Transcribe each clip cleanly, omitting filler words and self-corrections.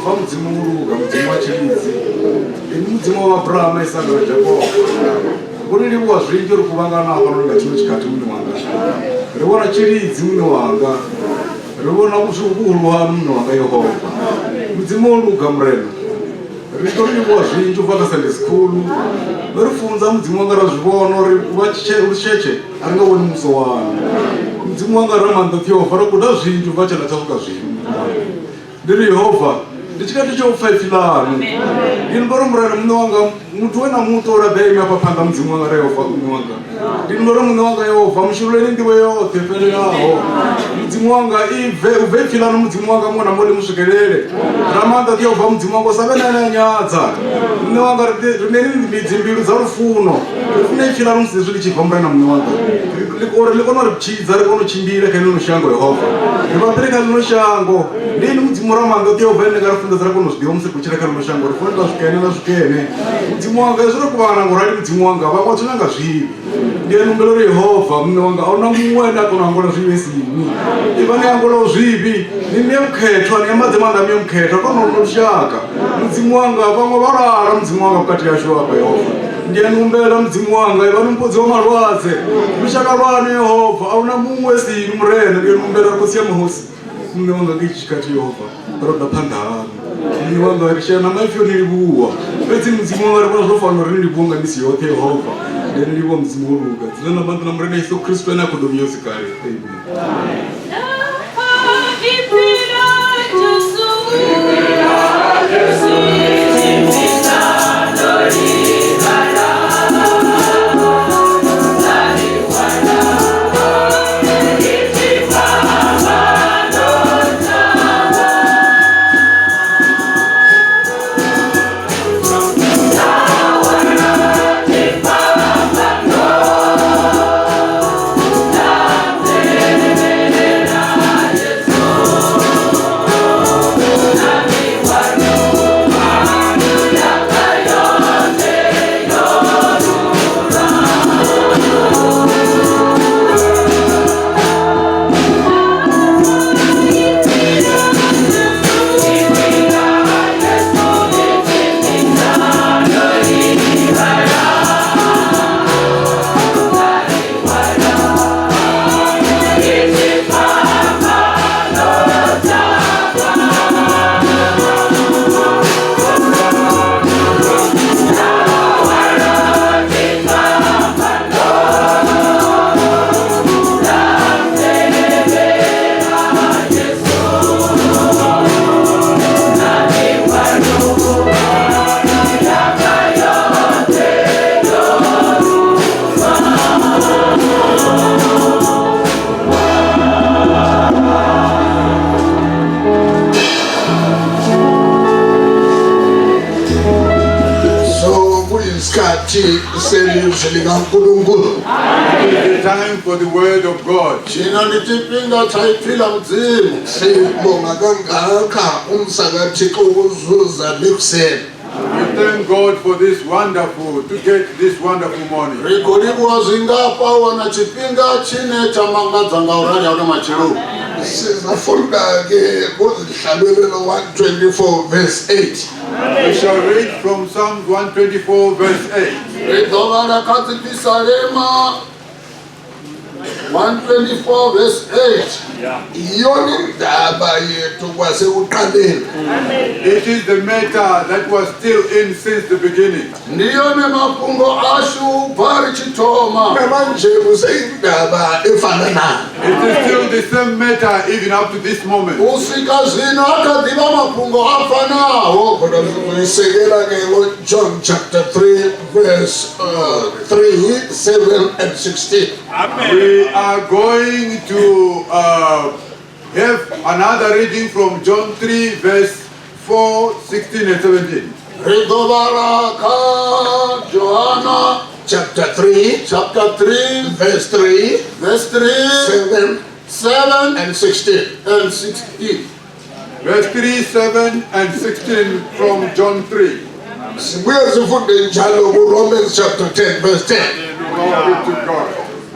Yehova mudzimu uluka mudzimu wachilidzi mudzimu wa Abraham Isaka na Jacob kuliliwa zvinji uri kuvangana pano chino chikati mune wanga rivona chilidzi mune wanga rivona kushukuluha mune wanga Yehova mudzimu uluka murena ritoriwa zvinji uvaka Sunday school rifunza mudzimu wanga razvivono richeche aringaoni muso wanu mudzimu wanga ramanda Yehova rakuda zvinji uvachana tasvika zvinhu ndiri Yehova ndichikati chofaifilano ndinobaro murara mune wanga mutu wena mutu orabeima papanda mudzimu wanga Yehova mune wanga ndinobaro mune wanga Yehova mushuruleni ndiwe yote pele yaho mudzimu wanga uveifilano mudzimu wanga mona mole musvikelele ramanda Yehova mudzimu wanga usavenanyanyadza mune wanga rineni mbidzi mbiru dzarufuno rifune ifilano musizvi lichibva murena mune wanga likona richidza rikonochimbira kainonoshango Yehova rivapereka rinoshango ndini mudzimu ramanda Yehova enekarafunza zarakonozvidiwa musikuchira karinoshango rifoneka zvikene nazvikene mudzimu wanga zviri kuvana ngorali mudzimu wanga vakwatsunanga zvivi ndiye numbero Yehova mune wanga auna muwena kunangola zvive sini ivane angola zvivi nimiye mukhetwa nemadzimanda miye mukhetwa kononoshaka mudzimu wanga vamwe varara mudzimu wanga mukati yasho apa Yehova ndiye numbera mudzimu wanga ivane mupodzi wamarwadze mushaka vano Yehova auna mumwe sini murena ndiye numbera kusiya muhosi mune wanga ngichikati Yehova roda pandano mune wanga rishana maifyo nilibuwa bedzi mudzimu wanga rikona zvofanira nilibuwa ndisi yote Yehova ndiye nilibuwa mudzimu uluka dzina nabantu namurena Yesu Kristu ena kudomiyozikare amen. It is time for the word of God. We thank God for this wonderful, to get this wonderful morning. We shall read from Psalm 124 verse 8. 124 verse 8. It is the matter that was still in since the beginning. It is still the same matter even up to this moment. John chapter 3 verse 3, 7 and 16. We are going to have another reading from John 3 verse 4, 16 and 17. Chapter 3 verse 3 7 and 16 verse 3, 7 and 16 from John 3. Romans chapter 10 verse 10. Glory to God.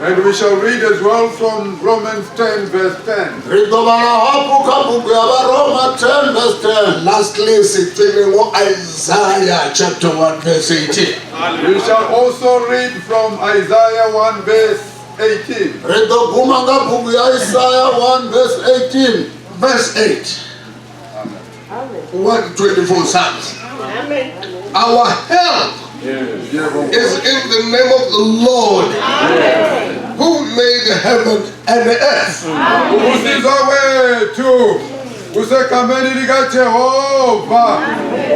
And we shall read as well from Romans 10 verse 10. Lastly, Isaiah chapter 1 verse 18. We shall also read from Isaiah 1 verse 18. Isaiah 1 verse 18. Verse 8. 124 Psalms. Our help is in the name of the Lord, who made heaven and earth. Ukusizwa kwethu kusegameni likaJehova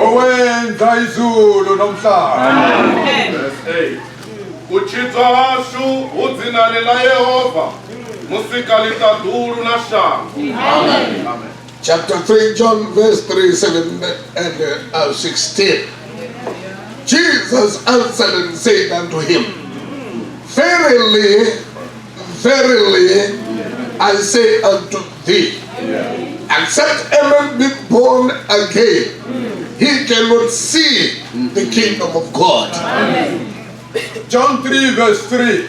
owenza izulu nomhlaba. Verse 8. Kuchitwa hashu udzinani la Yehova musikalita dulu na shangu. Amen. Chapter 3, John verse 3, 7 and 16. Jesus answered and said unto him, Verily, verily, I say unto thee, except a man be born again, he cannot see the kingdom of God. John 3 verse 3.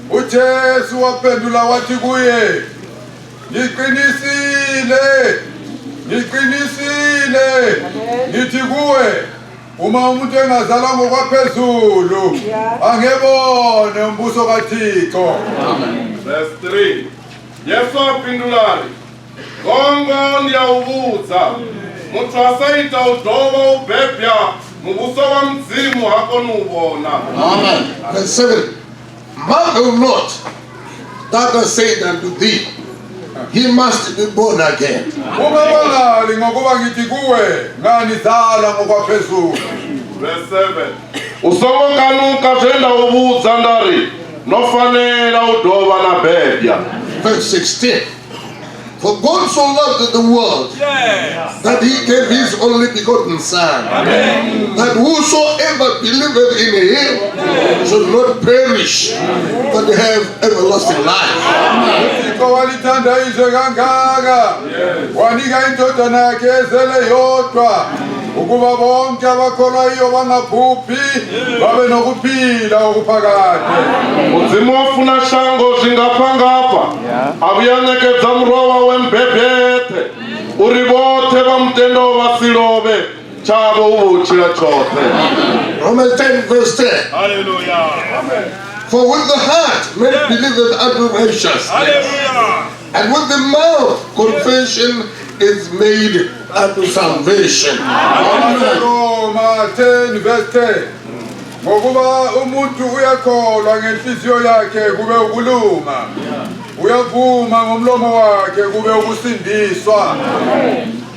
uJesu waphendula wathi kuye, ngiqinisile ngithi kuwe, uma umuntu engazalwa ngokwaphezulu angebone umbuso kaThixo. Verse 3. Yesu apindulari, kongo ndiyawubuza, muthu asaita udova ubhebhya mubuso wa mzimu hakona ubona. Verse 7. Marvel not that I said unto thee, he must be born again. Ungabangali ngokuba ngithi kuwe nganizala ngokwaphezulu. Verse 7. Usokokanuka zvenda ubuza ndari, nofanela udova na bebhya. Verse 16. For God so loved the world that he gave his only begotten Son, that whosoever believeth in him should not perish, but have everlasting life. uThixo walithanda izwe kangaka wanika indodana yakhe ezele yodwa ukuba bonke abakholwa iyo bangaphuphi babe nokuphila okuphakade. Mudzimu wafuna shango zvingapfa ngapa, avuyanekedza murova wembebhete uri vothe vamutendo vasilove chavo uvuchira chothe. Romans 10 verse 10. Hallelujah. For with the heart man believeth unto righteousness, and with the mouth confession is made unto salvation. Roma 10 verse 10. Ngokuba umuntu uyakholwa ngenhliziyo yakhe kube ukulunga, uyavuma ngomlomo wakhe kube ukusindiswa.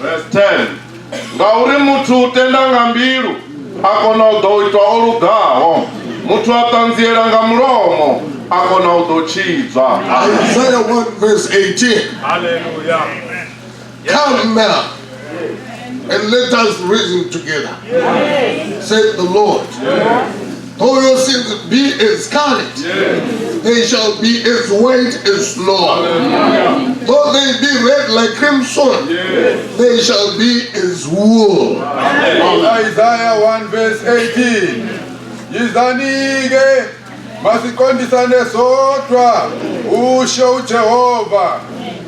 Verse 10. Ngauri muthu utenda nga mbilu akona udoitwa olugaho, muthu atanziela nga mulomo akona udochidzwa. Isaiah 1 verse 18. Hallelujah. Come now, and let us reason together, said the Lord. Though your sins be as scarlet, they shall be as white as snow. Though they be red like crimson, they shall be as wool. Isaiah 1 verse 18. Yizani-ke masiqondisane sodwa usho uJehova,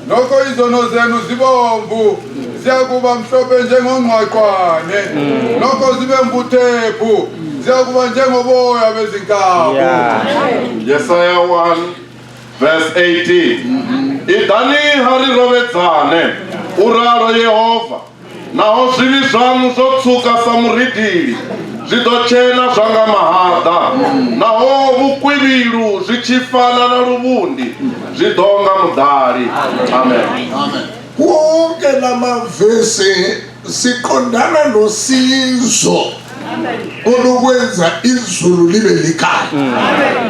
nokho izono zenu zibomvu ziyakuba mhlophe njengongqwaqwane, nokho zibe mbuthephu ziyakuba njengoboya bezinkawu. Yesaya 1 verse 18. Idani harirovedzane uraro Yehova, naho zvivi zvangu zvotsuka samuridhiri zvidochena zvanga mahadha, naho vukwivilu zvichifana na luvundi zvidonga mudhari. Amen. Wonke lamavesi siqondana nosizo olukwenza izulu libe likhaya.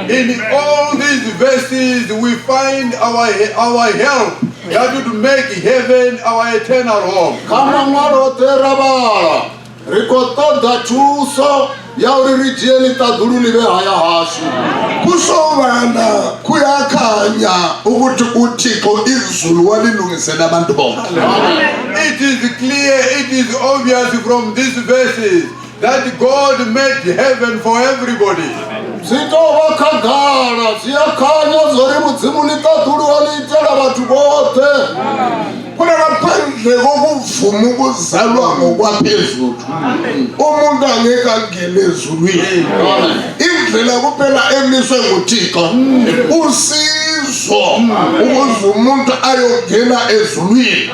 In all these verses we find our help that would make heaven our eternal home. Kama mwaro terabala rikotoda chuso ya uririjeli tadulu libe haya hashi kusovana kuyakhanya ukuthi uThixo izulu walilungisela abantu bonke. It is clear, it is obvious from these verses that God made heaven for everybody. Zitova kagara, ziyakanya zori mudzimu likadhuri waliitela vatu vote. Kuna ngaphandle kokuvuma ukuzalwa ngokwaphezulu umuntu angeke angene ezulwini. Indlela kuphela emiswe nguThixo usizo ukuze umuntu ayongena ezulwini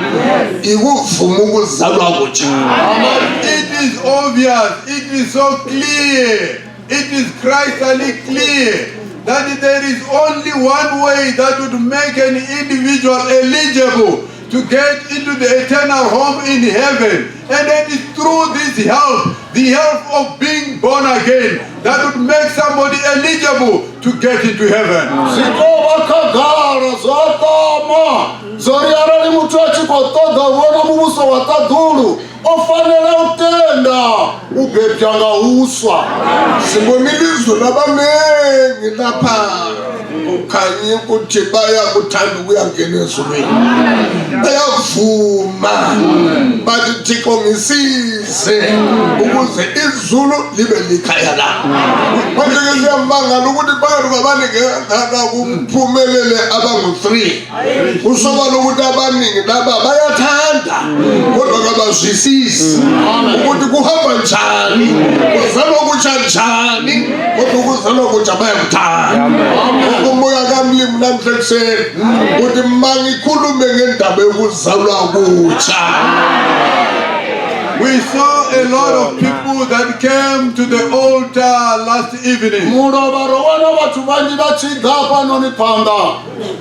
ikuvuma ukuzalwa kutsha. It is obvious, it is so clear, it is crystal clear that there is only one way that would make an individual eligible to get into the eternal home in heaven, and that is through this help, the help of being born again, that would make somebody eligible to get into heaven. Ofanele utenda ugebyanga uswa singomilizo labanengi lapha ukanye ukuthi bayakuthanda ukuyangena ezulwini bayavuma bathi Thixo ngisize ukuze izulu libe likhaya la. Manje ke siyamangala ukuthi phakathi kwabaningi kuphumelele abangu-3 usobala ukuthi abaningi laba bayathanda kodwa kabazwisisi ukuthi kuhamba njani, kuzalwa kutsha njani, kodwa ukuzalwa kutsha bayakuthanda. Umoya kaMlimu namhla ekuseni ukuthi mangikhulume ngendaba yokuzalwa kutsha. We saw a lot of people that came to the altar last evening.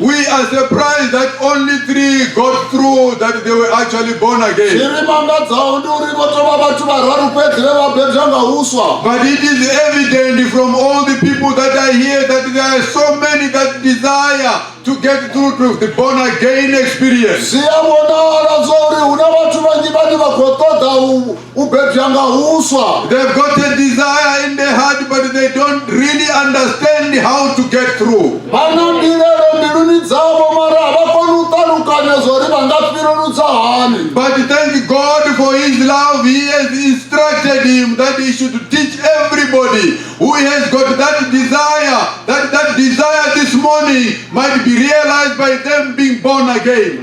We are surprised that only 3 got through, that they were actually born again. But it is evident from all the people that are here that there are so many that desire to get through to the born again experience. They've got a desire in their heart, but they don't really understand how to get through. But thank God for His love. He has instructed him that he should teach everybody who has got that desire, that desire this morning might be realized by them being born again.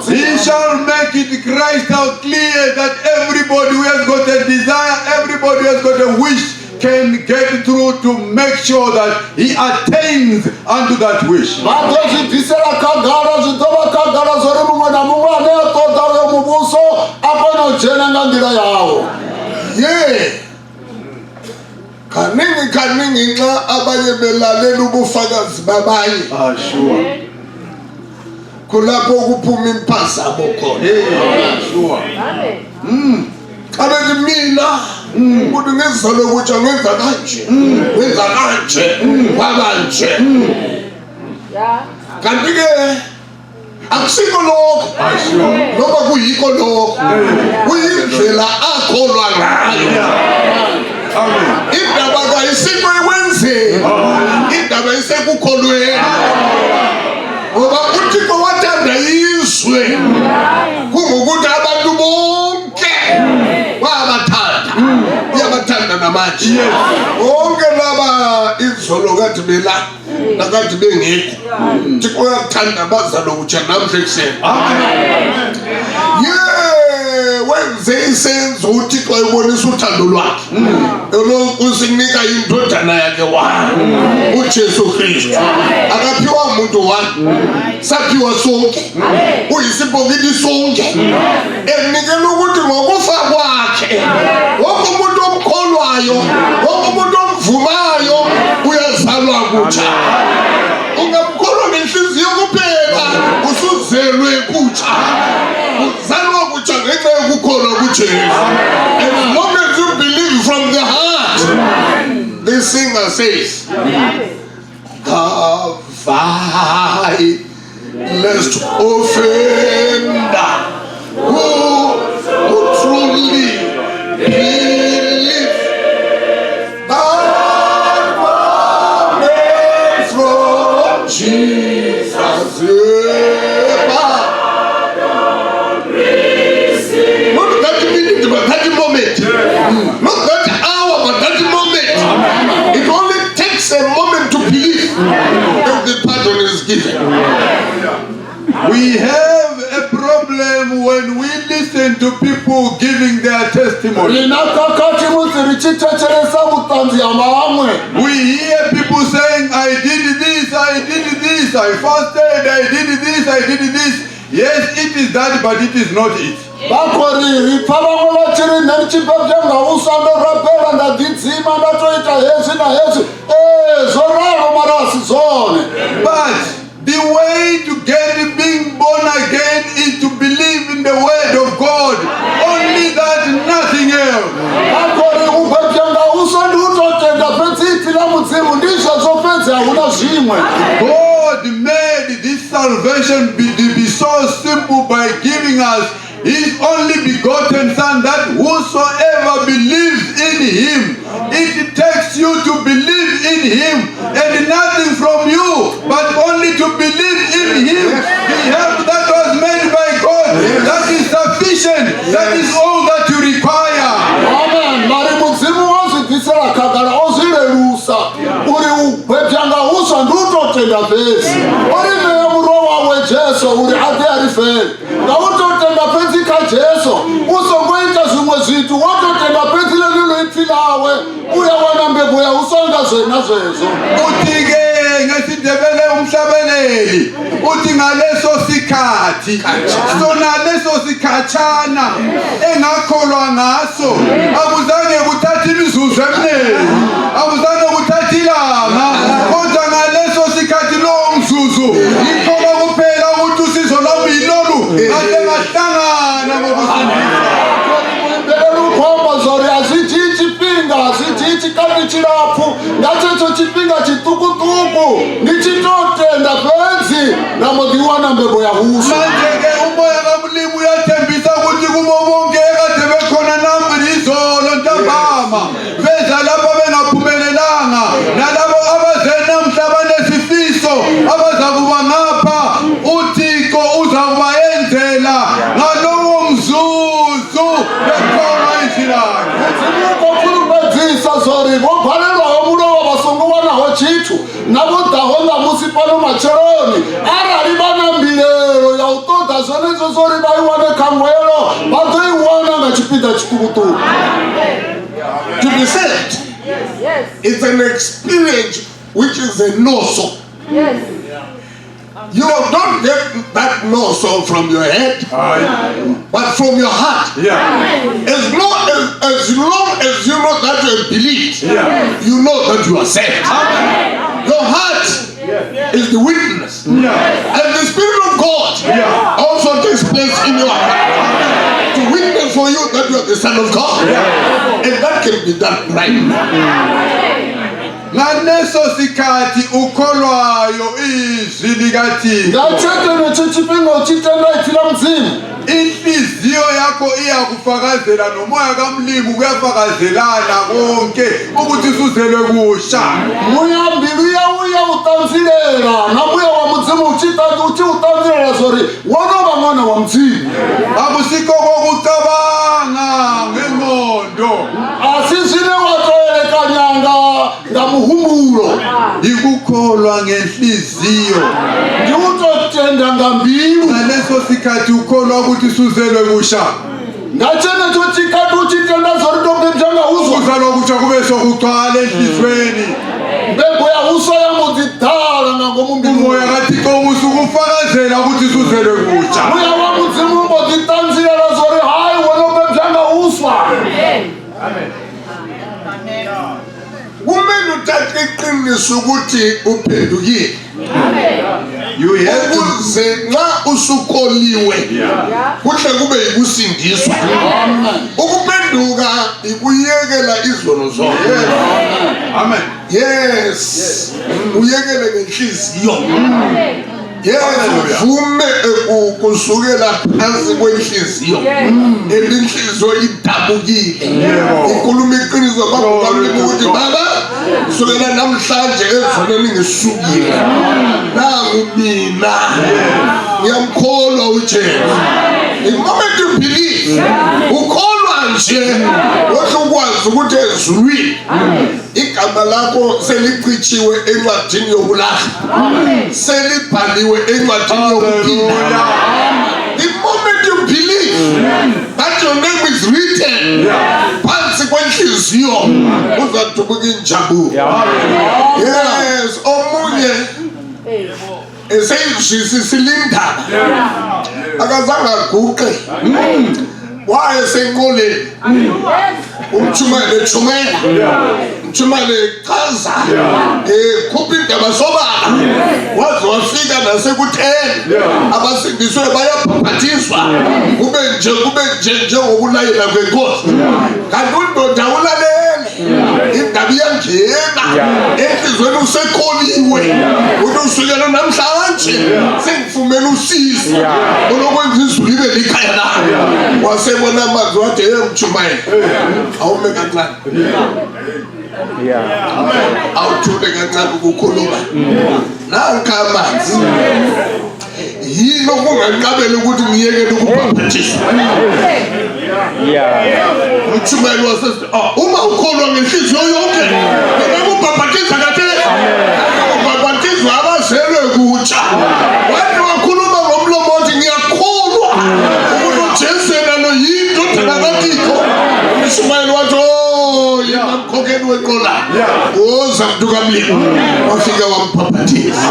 He shall make it crystal clear that everybody who has got a desire, everybody who has got a wish, can get through to make sure that he attains unto that wish. Kaningi nxa abanye belalela ubufakazi babanye. Sure. Kulapho kuphuma impazamo khona. Sure. Kanti mina ukuthi ngizalwe kutsha ngenza kanje, ngenza kanje, kwabanje. Kanti ke akusiko lokho. Noma kuyiko lokho. Kuyindlela akholwa ngayo. Indaba kayisikho ekwenzeni, indaba isekukholweni. Ngoba uThixo wathanda izwe kungukuthi abantu bonke wabathanda, uyabathanda namanje. Bonke laba izolo kade bela nakade bengekho, uThixo uyathanda bazalwa kutsha namhla ekuseni. Wenze isenzo uThixo ayibonisa uthando lwakhe. Usinika indodana yakhe uJesu Kristu. Akaphiwa umuntu saphiwa sonke. Uyisibhokisi sonke. Enikela ukuthi ngokufa kwakhe wonke umuntu omkholwayo, wonke umuntu omvumayo uyazalwa kutsha. Ungamkholwa ngenhliziyo kuphela usuzelwe kutsha. Uzalwa kutsha ngenxa yokukholwa kuJesu. As long as you believe from the heart, the singer says, Kavai lest offender who truly believe that from Jesus. given. We have a problem when we listen to people giving their testimony. We hear people saying, I did this, I fasted, I did this, I did this. Yes, it is that, but it is not it. But the way to get being born again is to believe in the word of God. Only that, nothing else. God made this salvation be so simple by giving us His only begotten Son, that whosoever believes in Him, it takes you to believe in Him and nothing from you, but only to believe in Him. The help that was made by God, that is sufficient. That is all that you require. Amen. ngesindebele umhlabeleli uthi ngaleso sikhathi sona leso sikhatshana engakholwa ngaso akuzange kuthatha imizuzu eminingi akuzange kuthatha ilanga kodwa ngaleso sikhathi lo mzuzu ikhoba kuphela ukuthi usizo lwami yilolu ade ngahlangana ngokusindisa manje-ke umoya kamlimu uyathembisa ukuthi kubo bonke ekade bekhona izolo ntambama beza lapha bengaphumelelanga nalabo abaze namhla banesifiso abazakuba ngapha uThixo uzakubayenzela ngalowo mzuzu bekhona izilanga To be saved, it's an experience which is a no-so. You don't get that no-so from your head, but from your heart. As long as you know that you believe, you know that you are saved. Your heart is the witness, and the Spirit of God also takes place in your heart to witness for you that you are the Son of God, and that can be done right now. ngaleso sikhathi ukholwayo izwi likaThixo inhliziyo yakho iyakufakazela nomoya kamlimu kuyafakazelana konke ukuthi usuzelwe kusha muyambili uya utanzilela nabuya wa mudzimu uthi utanzilela zori wona bangwana wa mdzimu akusikho kokucabanga ngengqondo asizine watoelekanyanga ngamuhumulo ikukholwa ngenhliziyo ndiwutotenda ngambilu ngaleso sikhathi ukholwa ukuthi suzelwe kusha ngathena thothi kade uthitenda zoritobebjanga uzozalwa kusha kube sokugcwala enhlizweni beboya usoya muzidala ngangomumbilu umoya kaThixo usukufakazela ukuthi suzelwe kusha uya wamudzimu mbozitanzila zori hayi wona ubebjanga uswa amen kumele uthathe iqiniso ukuthi uphendukile. You have to ukuze nxa usukoliwe kuhle kube yikusindiswa. Ukuphenduka ikuyekela izono zonke. Amen. Yes. Uyekele ngenhliziyo. Yes, uvume kusukela phansi kwenhliziyo. Inhliziyo idabukile. Ikhuluma iqiniso bakubalule ukuthi baba kusukela namhlanje ezoneni ngisukile. Nangu mina. Ngiyamkholwa uJesu. The moment you believe, ukholwa manje wesukwazi ukuthi ezulwini igama lakho seliqitshiwe encwadini yokulahla selibhaliwe encwadini yokuphila. The moment you believe that your name is written, phansi kwenhliziyo uzathubuka injabulo. Yes, omunye eseyisizilindaba akazange aguqe wayesenkoleni umthumele chaza khupha indaba sobala waze wafika nasekutheni abasindiswe bayabhabhathizwa kube nje njengokulayela kwenkosi kanti undoda ulalele indaba iyangena enhlizweni usekholiwe uthi usukela namhlanje sengifumela usizi olokwenza izulu libe likhaya lakho wasebona amazwi wathi mchumayeli awume kancane awuthule kancane ukukhuluma nanka amanzi yini okunganqabela ukuthi ngiyekele ukubhabhathisa. Mchumayeli wasesithi uma ukholwa ngenhliziyo yonke ngekubhabhathisa kathesi ubhabhathizwa abazelwe kutsha wathi wakhuluma ngomlomo othi ngiyakholwa ukuthi uJesu yena yindodana kaThixo. Mchumayeli wathi yena mkhokheli wenqola woza mntukamlilo wafika wambhabhathisa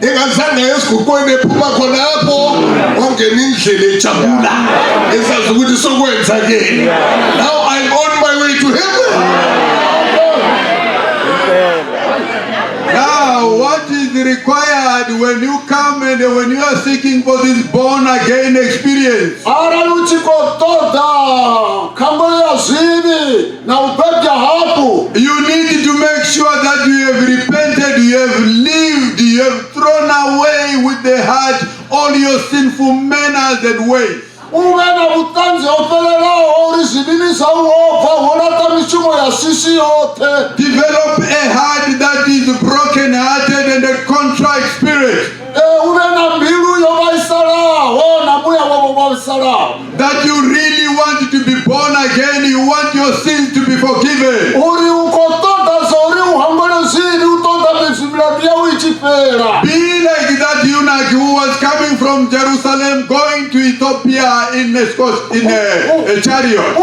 engazange esiguqweni ephuma khonapho wangena indlela ejabula esazi ukuthi sokwenzakele. Now I'm on my way to heaven. Now, what is required when you come and when you are seeking for this born again experience? You need to make sure that you have repented, you have lived, you have thrown away with the heart all your sinful manners and ways. Develop a heart that is broken-hearted and a contrite spirit. That you really want to be born again, you want your sins to be forgiven. Be like that eunuch who was coming from Jerusalem going to Ethiopia in a chariot.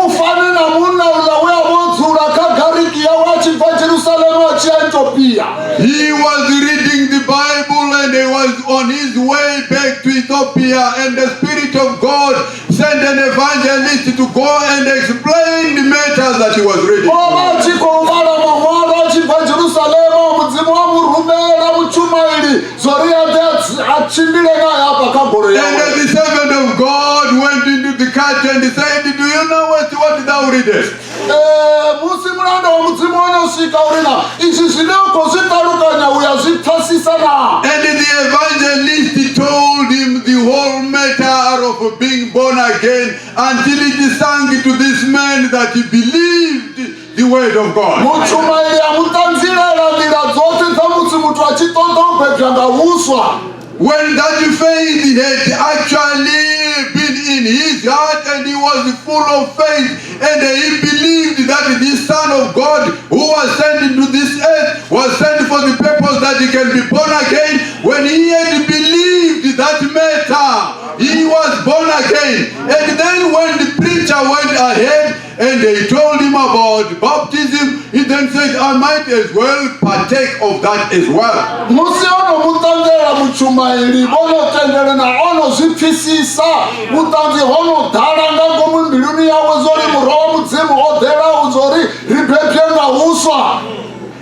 He was reading the Bible and he was on his way back to Ethiopia, and the Spirit of God sent an evangelist to go and explain the matters that he was reading. And the servant of God went into the cart and said, do you know what thou readest? And the evangelist told him the whole matter of being born again until it sank to this man that he believed the word of God. When that faith had actually been in his heart and he was full of faith and he believed that this Son of God who was sent into this earth was sent for the purpose that he can be born again, when he had believed that matter, he was born again. And then when the preacher went ahead and they told him about baptism, he then said, I might as well partake of that as well.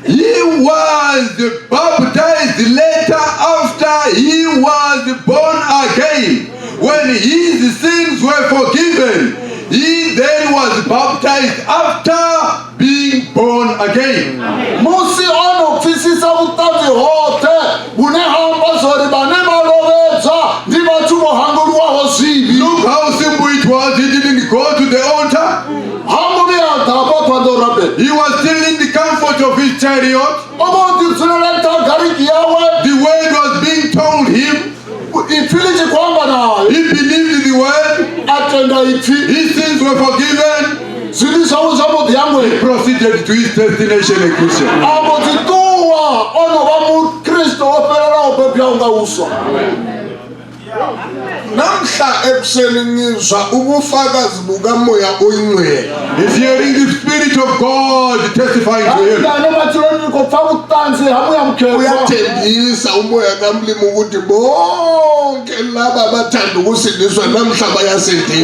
He was baptized later after he was born again. When his sins were forgiven, he then was baptized after being born again. Look how simple it was. He didn't go to the altar. He was still in the comfort of his chariot. The word was being told him. He believed the word. His sins were forgiven. He proceeded to his destination, a Christian. He's hearing the Spirit of God testifying to him.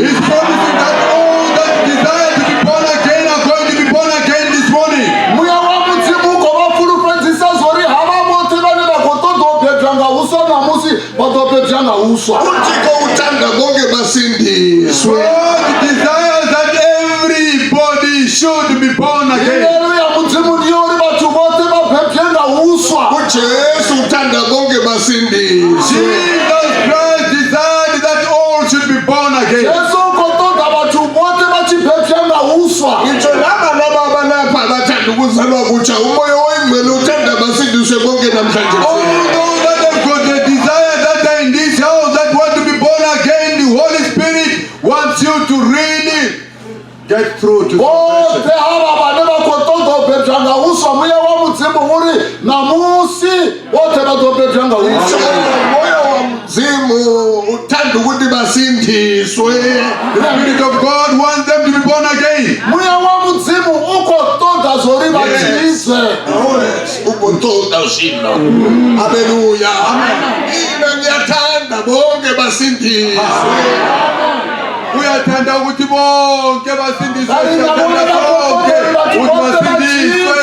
He's promising that all that desire to be born again are going to be born again this morning. God desires that everybody should be born again. Jesus Christ desired that all should be born again. Although that have got the desire that are in this house that want to be born again, the Holy Spirit wants you to really get through to salvation. The Spirit of God wants them to be born again. Hallelujah. Uyatanda ukuthi bonke basindiswe, uyatanda bonke ukuthi basindiswe.